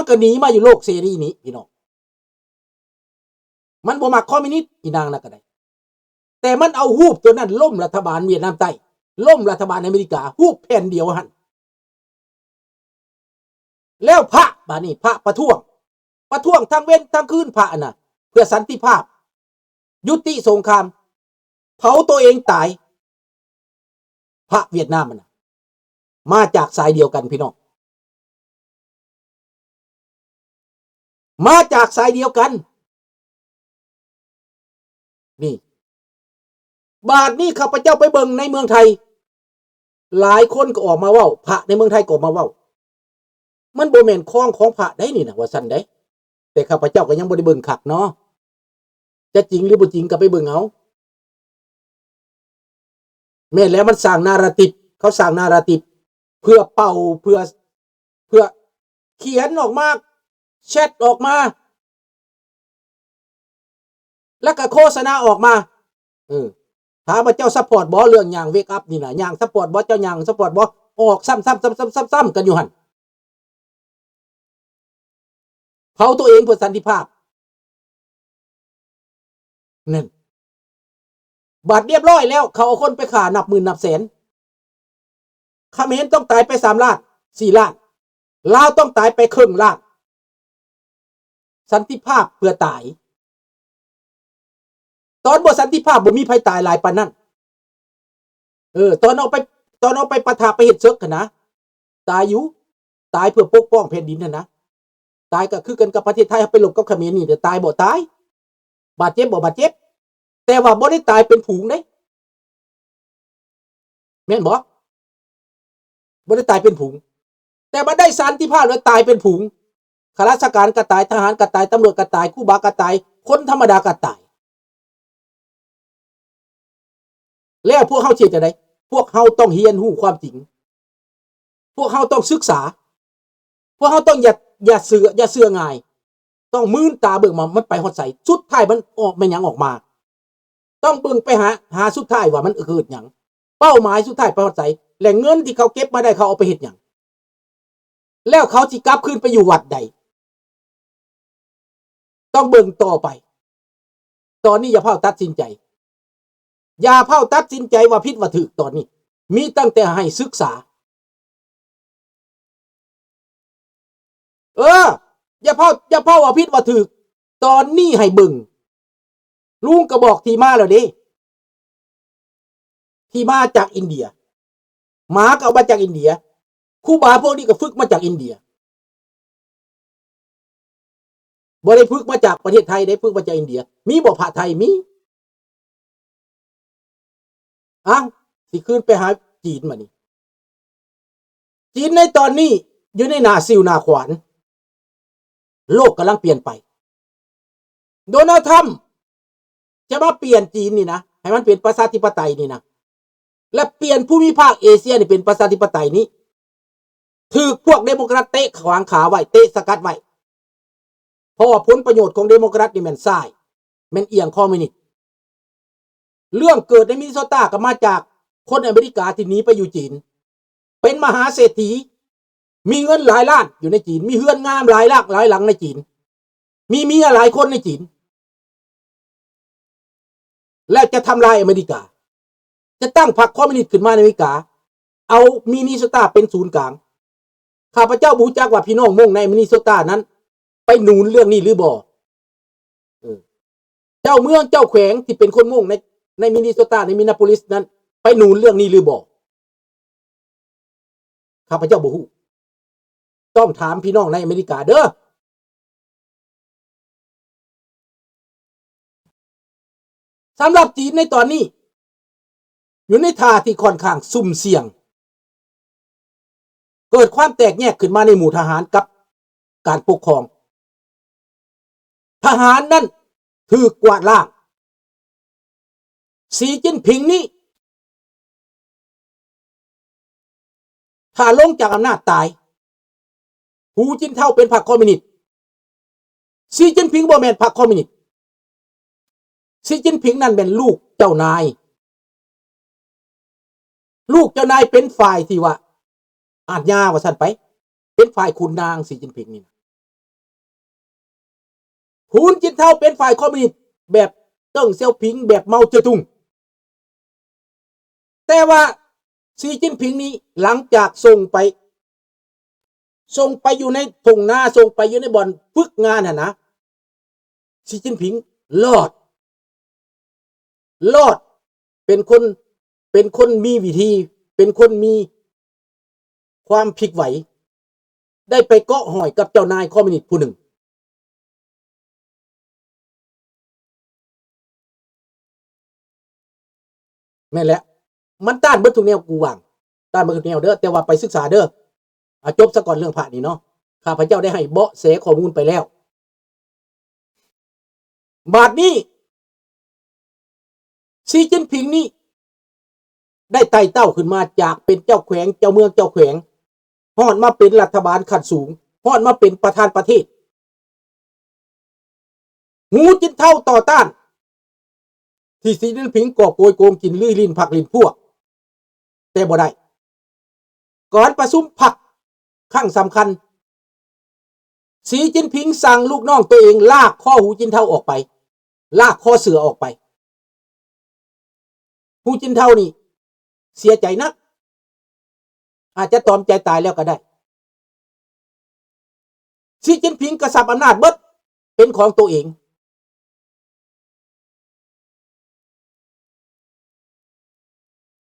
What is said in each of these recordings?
ກໍໜີມາຢູ່ໂລກເສລີນີ້ພີ່ນ້ອງ. ມັນບໍ່ມັກຄອມມິວນິດ ອີນາງນັ້ນກໍໄດ້ ແຕ່ມັນເອົາຮູບຕົວນັ້ນລົ້ມລັດຖະບານຫວຽດນາມໃຕ້ ລົ້ມລັດຖະບານອາເມລິກາ ຮູບແຜ່ນດຽວຫັ້ນ. ແລ້ວພະ ບາດນີ້ພະປະທ້ວງ ປະທ້ວງທັງເວັນທັງຄືນ ພະນະ ເພື່ອສັນຕິພາບ ຍຸຕິສົງຄາມ ເຜົາໂຕເອງຕາຍ. ພະຫວຽດນາມຫັ້ນນະ ມາຈາກສາຍດຽວກັນພີ່ນ້ອງ ມາຈາກສາຍດຽວກັນ. ນີ້ ບາດນີ້ຂ້າພະເຈົ້າໄປເບິ່ງໃນເມືອງໄທ ຫຼາຍຄົນກໍອອກມາເວົ້າ ພະໃນເມືອງໄທກໍອອກມາເວົ້າ ມັນບໍ່ແມ່ນຄອງຂອງພະໃດນີ້ນະ ວ່າຊັ້ນໃດ. ແຕ່ຂ້າພະເຈົ້າກໍຍັງບໍ່ໄດ້ເບິ່ງຄັກເນາະ ຈະຈິງຫຼືບໍ່ຈິງກໍໄປເບິ່ງເອົາ. ແມ່ນແລ້ວ ມັນສ້າງນາຣາຕິບ ເຂົາສ້າງນາຣາຕິບ ເພື່ອເປົ່າ ເພື່ອ ເພື່ອຂຽນອອກມາ ແຊັດອອກມາ ແລ້ວກໍໂຄສະນາອອກມາ. ເອີ ຖາມວ່າເຈົ້າຊັບພອດບໍ່ ເລື່ອງຍ່າງເວກອັບນີ້ນະ ຍ່າງຊັບພອດບໍ່ ເຈົ້າຍ່າງຊັບພອດບໍ່ ອອກຊ້ຳໆໆໆກັນຢູ່ຫັ້ນ. ເຜົາໂຕເອງເພື່ອສັນຕິພາບ ນັ້ນ. ບາດຮຽບຮ້ອຍແລ້ວ ເຂົາເອົາຄົນໄປຂ້ານັບໝື່ນນັບແສນ ຂະເໝນຕ້ອງຕາຍໄປສາມລ້ານ ສີ່ລ້ານ ລາວຕ້ອງຕາຍໄປເຄິ່ງລ້ານ. ສັນຕິພາບເພື່ອຕາຍ ຕອນບໍ່ສັນຕິພາບບໍ່ມີໃຜຕາຍຫຼາຍປານນັ້ນ. ເອີ ຕອນເອົາໄປ ຕອນເອົາໄປປະທະ ໄປເຮັດເສິກຫັ້ນນະ ຕາຍຢູ່ ຕາຍເພື່ອປົກປ້ອງແຜ່ນດິນຫັ້ນນະ. ຕາຍກໍຄືກັນກັບປະເທດໄທ ເຮົາໄປລົບກັບຂະເໝນນີ້ ຕາຍບໍ່ຕາຍ ບາດເຈັບບໍ່ບາດເຈັບ ແຕ່ວ່າບໍ່ໄດ້ຕາຍເປັນຝູງເດ້ ແມ່ນບໍ່? ບໍ່ໄດ້ຕາຍເປັນຝູງ ແຕ່ວ່າໄດ້ສັນຕິພາບແລ້ວຕາຍເປັນຝູງ. ຂ້າລາຊະການກໍຕາຍ ທະຫານກໍຕາຍ ຕຳຫຼວດກໍຕາຍ ຄູບາກໍຕາຍ ຄົນທຳມະດາກໍຕາຍ. ແລ້ວພວກເຮົາຊິເຮັດຈັ່ງໃດ? ພວກເຮົາຕ້ອງຮຽນຮູ້ຄວາມຈິງ ພວກເຮົາຕ້ອງສຶກສາ ພວກເຮົາຕ້ອງຢ່າ ຢ່າເຊື່ອ ຢ່າເຊື່ອງ່າຍ ຕ້ອງມືນຕາເບິ່ງວ່າມັນໄປຮອດໃສ ສຸດທ້າຍມັນອອກແມ່ນຫຍັງອອກມາ. ຕ້ອງເບິ່ງໄປຫາ ຫາສຸດທ້າຍວ່າມັນເກີດຫຍັງ ເປົ້າໝາຍສຸດທ້າຍໄປຮອດໃສ ແລະເງິນທີ່ເຂົາເກັບມາໄດ້ ເຂົາເອົາໄປເຮັດຫຍັງ ແລ້ວເຂົາຊິກັບຄືນໄປຢູ່ວັດໃດ ຕ້ອງເບິ່ງຕໍ່ໄປ. ຕອນນີ້ຢ່າຟ້າວຕັດສິນໃຈ ຢ່າຟ້າວຕັດສິນໃຈວ່າຜິດວ່າຖືກ ຕອນນີ້ມີຕັ້ງແຕ່ໃຫ້ສຶກສາ. ເອີ ຢ່າຟ້າວ ຢ່າຟ້າວວ່າຜິດວ່າຖືກ ຕອນນີ້ໃຫ້ເບິ່ງ ລຸງກໍບອກທີ່ມາແລ້ວເດ້ ທີ່ມາຈາກອິນເດຍ ໝາກໍເອົາມາຈາກອິນເດຍ ຄູບາພວກນີ້ກໍຝຶກມາຈາກອິນເດຍ ບໍ່ໄດ້ຝຶກມາຈາກປະເທດໄທເດ້ ຝຶກມາຈາກອິນເດຍ. ມີບໍ່ພະໄທ? ມີ. ອ້າວ ຊິຄືນໄປຫາຈີນບາດນີ້. ຈີນໃນຕອນນີ້ຢູ່ໃນໜ້າສິວໜ້າຂວານ ໂລກກຳລັງປ່ຽນໄປ. ໂດນັລ ທຣຳ ຈະມາປ່ຽນຈີນນີ້ນະ ໃຫ້ມັນເປັນປະຊາທິປະໄຕນີ້ນະ ແລະປ່ຽນພູມິພາກເອເຊຍນີ້ເປັນປະຊາທິປະໄຕນີ້ ຖືກພວກເດໂມແຄຣດເຕະຂວາງຂາໄວ້ ເຕະສະກັດໄວ້ ເພາະວ່າຜົນປະໂຫຍດຂອງເດໂມແຄຣດນີ້ແມ່ນຊ້າຍ ແມ່ນອຽງຄອມມິວນິດ. ເລື່ອງເກີດໃນມິນນິໂຊຕາກໍມາຈາກຄົນອາເມລິກາທີ່ໜີໄປຢູ່ຈີນ ເປັນມະຫາເສດຖີ ມີເງິນຫຼາຍລ້ານຢູ່ໃນຈີນ ມີເຮືອນງາມຫຼາຍຫຼັງ ຫຼາຍຫຼັງໃນຈີນ ມີເມຍຫຼາຍຄົນໃນຈີນ ແລ້ວຈະທຳລາຍອາເມລິກາ ຈະຕັ້ງພັກຄອມມິວນິດຂຶ້ນມາໃນອາເມລິກາ ເອົາມິນນິໂຊຕາເປັນສູນກາງ. ຂ້າພະເຈົ້າບໍ່ຮູ້ຈັກວ່າພີ່ນ້ອງມົ້ງໃນມິນນິໂຊຕານັ້ນໄປໜູນເລື່ອງນີ້ຫຼືບໍ່? ເອີ ເຈົ້າເມືອງເຈົ້າແຂວງທີ່ເປັນຄົນມົ້ງໃນ ໃນມິນນິໂຊຕາ ໃນມິນນາໂປລິສນັ້ນ ໄປໜູນເລື່ອງນີ້ຫຼືບໍ່? ຂ້າພະເຈົ້າບໍ່ຮູ້ ຕ້ອງຖາມພີ່ນ້ອງໃນອາເມລິກາເດີ້. ສຳລັບຈີນໃນຕອນນີ້ ຢູ່ໃນທ່າທີ່ຂ້ອນຂ້າງສຸ່ມສ່ຽງ ເກີດຄວາມແຕກແຍກຂຶ້ນມາໃນໝູ່ທະຫານກັບການປົກຄອງ. ທະຫານນັ້ນຖືກກວາດລ້າງ. ສີຈິ້ນຜິງນີ້ ຖ້າລົງຈາກອຳນາດຕາຍ ຫູຈິນເທົາເປັນພັກຄອມມິວນິດ. ສີຈິ້ນຜິງບໍ່ແມ່ນພັກຄອມມິວນິດ. ສີຈິ້ນຜິງນັ້ນແມ່ນລູກເຈົ້ານາຍ. ລູກເຈົ້ານາຍເປັນຝ່າຍທີ່ວ່າອາດຍາວ່າຊັ້ນໄປ ເປັນຝ່າຍຂຸນນາງ ສີຈິ້ນຜິງນີ້ນະ. ຫູຈິນເທົາເປັນຝ່າຍຄອມມິວນິດແບບເຕີງຊຽວຜິງ ແບບເມົາເຈີຕຸງ. ແຕ່ວ່າ ສີຈິ້ນຜິງນີ້ ຫຼັງຈາກສົ່ງໄປ ສົ່ງໄປຢູ່ໃນທົ່ງນາ ສົ່ງໄປຢູ່ໃນບ່ອນຝຶກງານຫັ້ນນະ ສີຈິ້ນຜິງລອດ ລອດ ເປັນຄົນ ເປັນຄົນມີວິທີ ເປັນຄົນມີຄວາມພິກໄຫວ ໄດ້ໄປເກາະຫ້ອຍກັບເຈົ້ານາຍຄອມມິວນິດຜູ້ໜຶ່ງ. ແມ່ນແຫຼະ ມັນຕ້ານເບິດທຸກແນວ ກູຫວ່າງ ຕ້ານເບິດທຸກແນວເດີ ແຕ່ວ່າໄປສຶກສາເດີ. ອາ ຈົບສາກ່ອນເລື່ອງພະນີ້ເນາະ ຂ້າພະເຈົ້າໄດ້ໃຫ້ເບາະແສຂໍ້ມູນໄປແລ້ວ. ບາດນີ້ ສີຈິ້ນຜິງນີ້ ໄດ້ໄຕ່ເຕົ້າຂຶ້ນມາຈາກເປັນເຈົ້າແຂວງ ເຈົ້າເມືອງ ເຈົ້າແຂວງ ຮອດມາເປັນລັດຖະບານຂັ້ນສູງ ຮອດມາເປັນປະທານປະເທດ. ຫູຈິນເທົາຕໍ່ຕ້ານ ທີ່ສີຈິ້ນຜິງກອບໂກຍໂກງກິນ ລຸຍຫຼິ້ນພັກຫຼິ້ນພວກ ແຕ່ບໍ່ໄດ້. ການປະຊຸມພັກຄັ້ງສຳຄັນ ສີຈິ້ນຜິງສັ່ງລູກນ້ອງໂຕເອງລາກຄໍຫູຈິນເທົາອອກໄປ ລາກຄໍເສືອອອກໄປ. ຫູຈິນເທົານີ້ເສຍໃຈໜັກ ອາດຈະຕອມໃຈຕາຍແລ້ວກໍໄດ້. ສີຈິ້ນຜິງກະຊັບອຳນາດເບິດເປັນຂອງໂຕເອງ.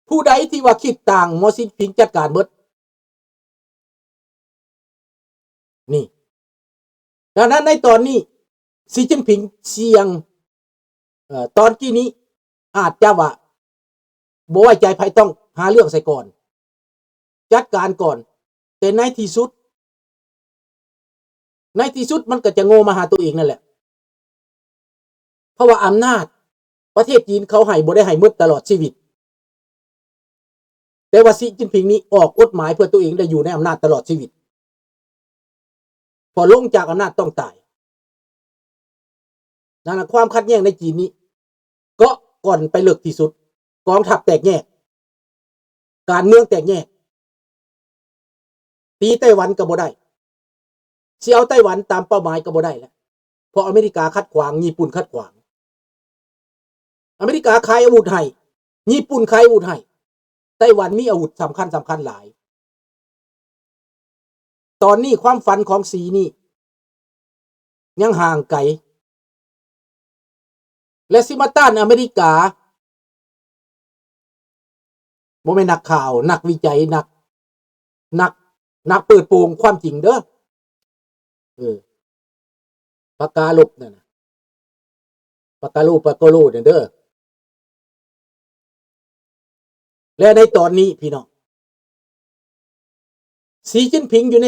ຜູ້ໃດທີ່ວ່າຄິດຕ່າງ ໝໍສີຈິ້ນຜິງຈັດການເບິດ. ນີ້ ດັ່ງນັ້ນໃນຕອນນີ້ ສີຈິ້ນຜິງສ່ຽງ ເອີ ຕອນກີ້ນີ້ອາດຈະວ່າບໍ່ໄວ້ໃຈໃຜ ຕ້ອງຫາເລື່ອງໃສ່ກ່ອນ ຈັດການກ່ອນ ແຕ່ໃນທີ່ສຸດ ໃນທີ່ສຸດມັນກໍຈະໂງ່ມາຫາຕົວເອງນັ້ນແຫຼະ ເພາະວ່າອຳນາດປະເທດຈີນເຂົາໃຫ້ ບໍ່ໄດ້ໃຫ້ໝົດຕະຫຼອດຊີວິດ ແຕ່ວ່າສີຈິ້ນຜິງນີ້ອອກກົດໝາຍເພື່ອຕົວເອງໄດ້ຢູ່ໃນອຳນາດຕະຫຼອດຊີວິດ ພໍລົງຈາກອຳນາດຕ້ອງຕາຍ. ນັ້ນນະ ຄວາມຂັດແຍ່ງໃນຈີນນີ້ ເກາະກ່ອນໄປເລິກທີ່ສຸດ ກອງທັບແຕກແຍກ ການເມືອງແຕກແຍກ ຕີໄຕ້ຫວັນກໍບໍ່ໄດ້ ຊິເອົາໄຕ້ຫວັນຕາມເປົ້າໝາຍກໍບໍ່ໄດ້ແລ້ວ ເພາະອາເມລິກາຂັດຂວາງ ຍີ່ປຸ່ນຂັດຂວາງ. ອາເມລິກາຂາຍອາວຸດໃຫ້ ຍີ່ປຸ່ນຂາຍອາວຸດໃຫ້ ໄຕ້ຫວັນມີອາວຸດສຳຄັນ ສຳຄັນຫຼາຍ. ຕອນນີ້ຄວາມຝັນຂອງສີນີ້ຍັງຫ່າງໄກ ແລະ ຊິມາຕ້ານອາເມລິກາ ບໍ່ແມ່ນນັກຂ່າວ ນັກວິໄຈ ນັກ ນັກ ນັກເປີດໂປງຄວາມຈິງເດີ ເອີ ປາກາລົບນັ້ນນະ ປາກາໂລ ປາກາໂລນັ້ນເດີ. ແລະ ໃນຕອນນີ້ພີ່ນ້ອງ ສີຈິ້ນຜິງຢູ່ໃນ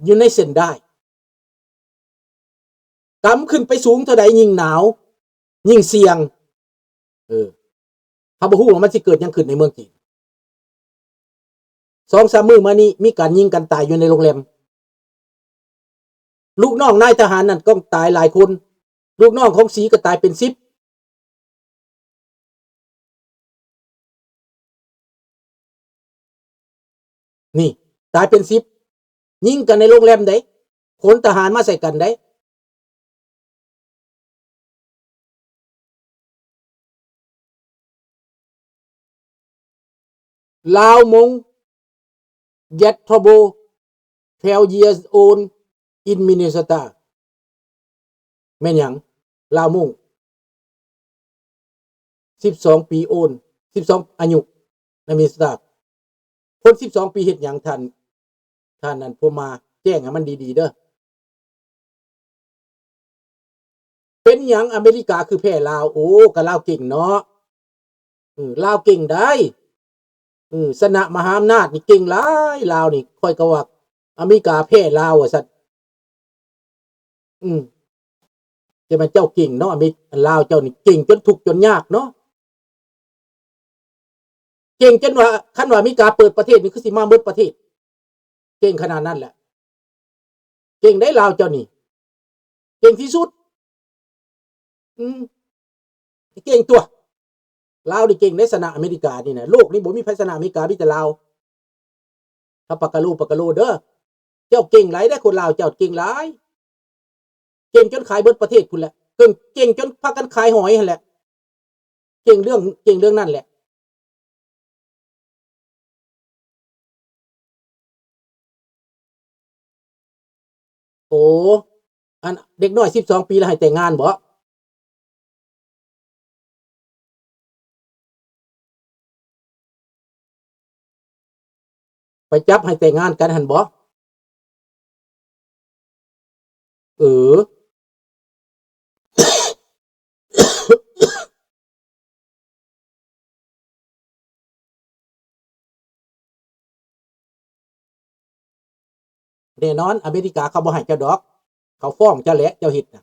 ຢູ່ໃນເສັ້ນດ້າຍ ກຳຂຶ້ນໄປສູງເທົ່າໃດຍິ່ງໜາວ ຍິ່ງສ່ຽງ ເອີ ເຮົາບໍ່ຮູ້ວ່າມັນຊິເກີດຫຍັງຂຶ້ນໃນເມືອງຈີນ. ສອງສາມມື້ມານີ້ມີການຍິງກັນຕາຍຢູ່ໃນໂຮງແຮມ ລູກນ້ອງນາຍທະຫານນັ້ນກໍຕາຍຫຼາຍຄົນ ລູກນ້ອງຂອງສີກໍຕາຍເປັນສິບ ນີ້ ຕາຍເປັນສິບ ຍິງກັນໃນໂຮງແຮມໃດ ຂົນທະຫານມາໃສ່ກັນໃດ. ລາວມົ້ງ Yet Tobo, twelve years old, in Minnesota. ແມ່ນຫຍັງ? ລາວມົ້ງ ສິບສອງປີໂອນ ສິບສອງ ອາຍຸ ໃນມິນເນໂຊຕາ ຄົນສິບສອງປີເຮັດຫຍັງ? ທ່ານ ທ່ານນັ້ນ ພວມມາ ແຈ້ງໃຫ້ມັນດີໆເດີ. ເປັນຫຍັງອາເມລິກາຄືແພ້ລາວ? ໂອ້ ກະລາວເກັ່ງເນາະ. ເອີ ລາວເກັ່ງໄດ໋. ເອີ ຊະນະມະຫາອຳນາດນີ້ເກັ່ງຫຼາຍ ລາວນີ້. ຂ້ອຍກໍວ່າອາເມລິກາແພ້ລາວວ່າຊັ້ນ. ອືມ ແຕ່ວ່າເຈົ້າເກັ່ງເນາະ ອາເມລິ ລາວເຈົ້ານີ້ເກັ່ງຈົນທຸກຈົນຍາກເນາະ. ເກັ່ງຈົນວ່າ ຄັນວ່າອາເມລິກາເປີດປະເທດນີ້ ຄືຊິມາໝົດປະເທດ ເກັ່ງຂະໜາດນັ້ນແຫຼະ. ເກັ່ງໄດ໋ລາວເຈົ້ານີ້ ເກັ່ງທີ່ສຸດ. ອືມ ເກັ່ງຕົວະ ລາວນີ້ເກັ່ງໄດ໋ ຊະນະອາເມລິການີ້ນະ. ໂລກນີ້ບໍ່ມີໃຜຊະນະອາເມລິກາ ມີແຕ່ລາວ. ຖ້າປາກະໂລ ປາກະໂລເດີ ເຈົ້າເກັ່ງຫຼາຍເດ້ ຄົນລາວເຈົ້າເກັ່ງຫຼາຍ ເກັ່ງຈົນຂາຍເບິດປະເທດພຸ້ນແຫຼະ. ເກັ່ງ ເກັ່ງຈົນພາກັນຂາຍຫອຍຫັ້ນແຫຼະ ເກັ່ງເລື່ອງ ເກັ່ງເລື່ອງນັ້ນແຫຼະ. ໂອ້ ອັນເດັກນ້ອຍສິບສອງປີແລ້ວໃຫ້ແຕ່ງງານບໍ? ໄປຈັບໃຫ້ແຕ່ງງານກັນຫັ້ນບໍ? ເອີ ແນ່ນອນ ອາເມລິກາເຂົາບໍ່ໃຫ້ເຈົ້າດອກ ເຂົາຟ້ອງເຈົ້າແຫຼະ ເຈົ້າເຮັດນະ.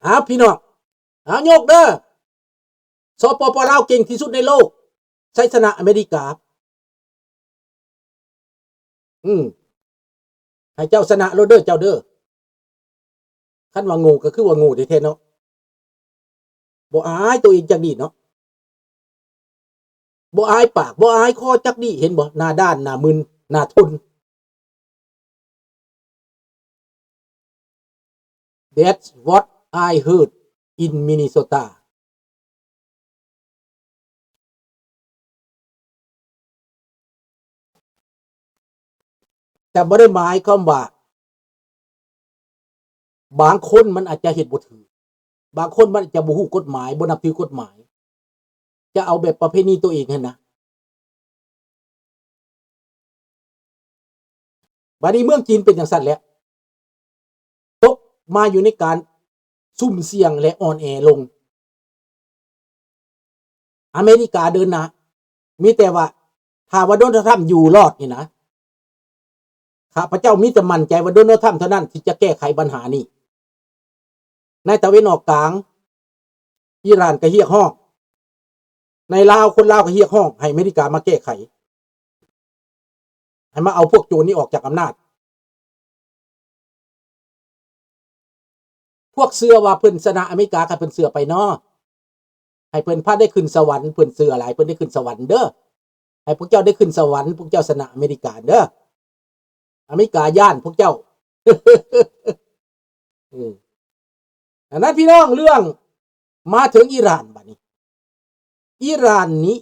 ອ້າວ ພີ່ນ້ອງ ອ້າວ ຍົກເດີ ສປປ ລາວເກັ່ງທີ່ສຸດໃນໂລກ ໄຊຊະນະອາເມລິກາ. ອືມ ໃຫ້ເຈົ້າຊະນະໂລດເດີເຈົ້າເດີ. ຄັນວ່າໂງ່ກໍຄືວ່າໂງ່ແທ້ໆເນາະ ບໍ່ອາຍໂຕເອງຈັກນິດເນາະ ບໍ່ອາຍປາກ ບໍ່ອາຍຄໍຈັກນິດ ເຫັນບໍ່? ໜ້າດ້ານ ໜ້າມຶນ ໜ້າທົນ. That's what I heard in Minnesota. ແຕ່ບໍ່ໄດ້ໝາຍຄວາມວ່າ ບາງຄົນມັນອາດຈະເຮັດບໍ່ຖືກ ບາງຄົນມັນອາດຈະບໍ່ຮູ້ກົດໝາຍ ບໍ່ນັບຖືກົດໝາຍ ຈະເອົາແບບປະເພນີໂຕເອງຫັ້ນນະ. ບາດນີ້ເມືອງຈີນເປັນຈັ່ງຊັ້ນແຫຼະ ຕົກມາຢູ່ໃນການຊຸ່ມສ່ຽງ ແລະ ອ່ອນແອລົງ. ອາເມລິກາເດີນໜ້າ ມີແຕ່ວ່າ ຖ້າວ່າໂດນັລທຳຢູ່ລອດນີ້ນະ ຂ້າພະເຈົ້າມີແຕ່ໝັ້ນໃຈວ່າໂດນັລທຳເທົ່ານັ້ນທີ່ຈະແກ້ໄຂບັນຫານີ້. ໃນຕາເວັນອອກກາງ ອີຣານກໍຮຽກຮ້ອງ ໃນລາວ ຄົນລາວກໍຮຽກຮ້ອງໃຫ້ອາເມລິກາມາແກ້ໄຂ ໃຫ້ມາເອົາພວກໂຈນນີ້ອອກຈາກອຳນາດ. ພວກເຊື່ອວ່າເພິ່ນຊະນະອາເມລິກາ ໃຫ້ເພິ່ນເຊື່ອໄປເນາະ ໃຫ້ເພິ່ນພາໄດ້ຂຶ້ນສະຫວັນ ເພິ່ນເຊື່ອຫຼາຍ ເພິ່ນໄດ້ຂຶ້ນສະຫວັນເດີ ໃຫ້ພວກເຈົ້າໄດ້ຂຶ້ນສະຫວັນ ພວກເຈົ້າຊະນະອາເມລິກາເດີ ອາເມລິກາຢ້ານພວກເຈົ້າ. ເອີ ອັນນັ້ນພີ່ນ້ອງ ເລື່ອງ ມາເຖິງອີຣານບາດນີ້ ອີຣານນີ້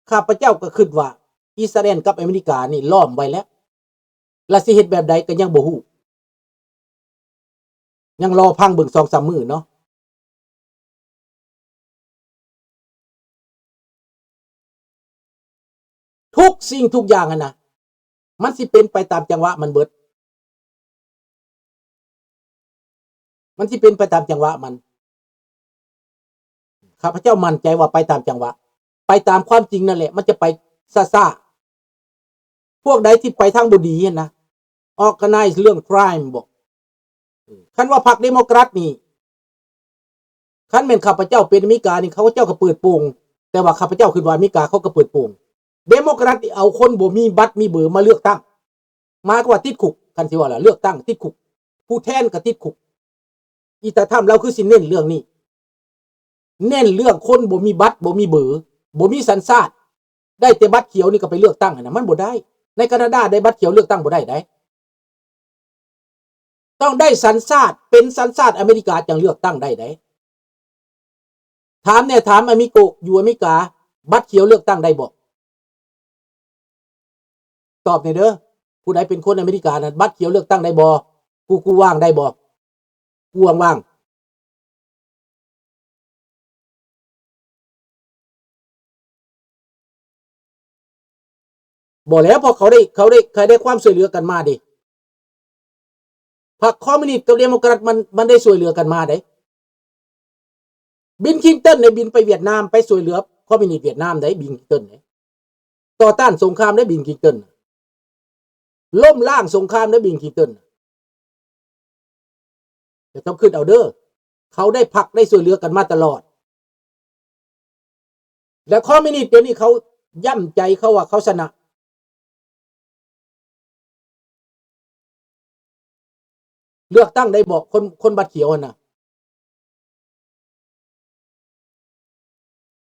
ຂ້າພະເຈົ້າກໍຄິດວ່າ ອິດສະຣາແອນກັບອາເມລິການີ້ລ້ອມໄວ້ແລ້ວ ລະຊິເຮັດແບບໃດກໍຍັງບໍ່ຮູ້ ຍັງລໍຟັງເບິ່ງສອງສາມມື້ເນາະ. ທຸກສິ່ງທຸກຢ່າງຫັ້ນນະ ມັນຊິເປັນໄປຕາມຈັງຫວະມັນເບິດ ມັນຊິເປັນໄປຕາມຈັງຫວະມັນ. ຂ້າພະເຈົ້າໝັ້ນໃຈວ່າໄປຕາມຈັງຫວະ ໄປຕາມຄວາມຈິງນັ້ນແຫຼະ ມັນຈະໄປຊ້າໆ. ພວກໃດທີ່ໄປທາງບໍ່ດີຫັ້ນນະ organize ເລື່ອງ crime ບໍ? ເອີ ຄັນວ່າພັກເດໂມແຄຣດນີ້ ຄັນແມ່ນຂ້າພະເຈົ້າເປັນອາເມລິການີ້ ເຂົາເຈົ້າກໍເປີດໂປງ ແຕ່ວ່າຂ້າພະເຈົ້າຄິດວ່າອາເມລິກາເຂົາກໍເປີດໂປງ. ເດໂມແຄຣດນີ້ເອົາຄົນບໍ່ມີບັດມີເບີມາເລືອກຕັ້ງ ໝາຍຄວາມວ່າຕິດຄຸກ ຄັນຊິເວົ້າລະ ເລືອກຕັ້ງຕິດຄຸກ ຜູ້ແທນກໍຕິດຄຸກ. ອີຕາທຳລາວຄືຊິເນັ້ນເລື່ອງນີ້ ເນັ້ນເລື່ອງຄົນບໍ່ມີບັດ ບໍ່ມີເບີ ບໍ່ມີສັນຊາດ ໄດ້ແຕ່ບັດຂຽວນີ້ກໍໄປເລືອກຕັ້ງຫັ້ນນະ ມັນບໍ່ໄດ້. ໃນການາດາໄດ້ບັດຂຽວເລືອກຕັ້ງບໍ່ໄດ້ໃດ ຕ້ອງໄດ້ສັນຊາດ ເປັນສັນຊາດອາເມລິກາຈັ່ງເລືອກຕັ້ງໄດ້ໃດ. ຖາມແດ່ ຖາມອາມິໂກ ຢູ່ອາເມລິກາ ບັດຂຽວເລືອກຕັ້ງໄດ້ບໍ່? ຕອບແດ່ເດີ ຜູ້ໃດເປັນຄົນອາເມລິການັ້ນ ບັດຂຽວເລືອກຕັ້ງໄດ້ບໍ່? ກູ ກູວ່າງໄດ້ບໍ່? ກູວ່າງໆ. ບໍ່ແລ້ວ ເພາະເຂົາໄດ້ ເຂົາໄດ້ ເຂົາໄດ້ຄວາມຊ່ວຍເຫຼືອກັນມາເດ້. ພັກຄອມມູນິດກັບເດໂມແຄຣດ ມັນ ມັນໄດ້ຊ່ວຍເຫຼືອກັນມາເດ້. ບິນຄລິນຕັນໄດ້ບິນໄປຫວຽດນາມ ໄປຊ່ວຍເຫຼືອຄອມມູນິດຫວຽດນາມໄດ້ ບິນຄລິນຕັນເດ້. ຕໍ່ຕ້ານສົງຄາມໄດ້ ບິນຄລິນຕັນ. ລົ້ມລ້າງສົງຄາມໄດ້ ບິນຄລິນຕັນ. ແຕ່ຕ້ອງຄິດເອົາເດີ ເຂົາໄດ້ພັກໄດ້ຊ່ວຍເຫຼືອກັນມາຕະຫຼອດ. ແລະ ຄອມມູນິດດຽວນີ້ເຂົາຢ້ຳໃຈເຂົາວ່າເຂົາຊະນະ. ເລືອກຕັ້ງໄດ້ບໍ່? ຄົນ ຄົນບັດຂຽວຫັ້ນນະ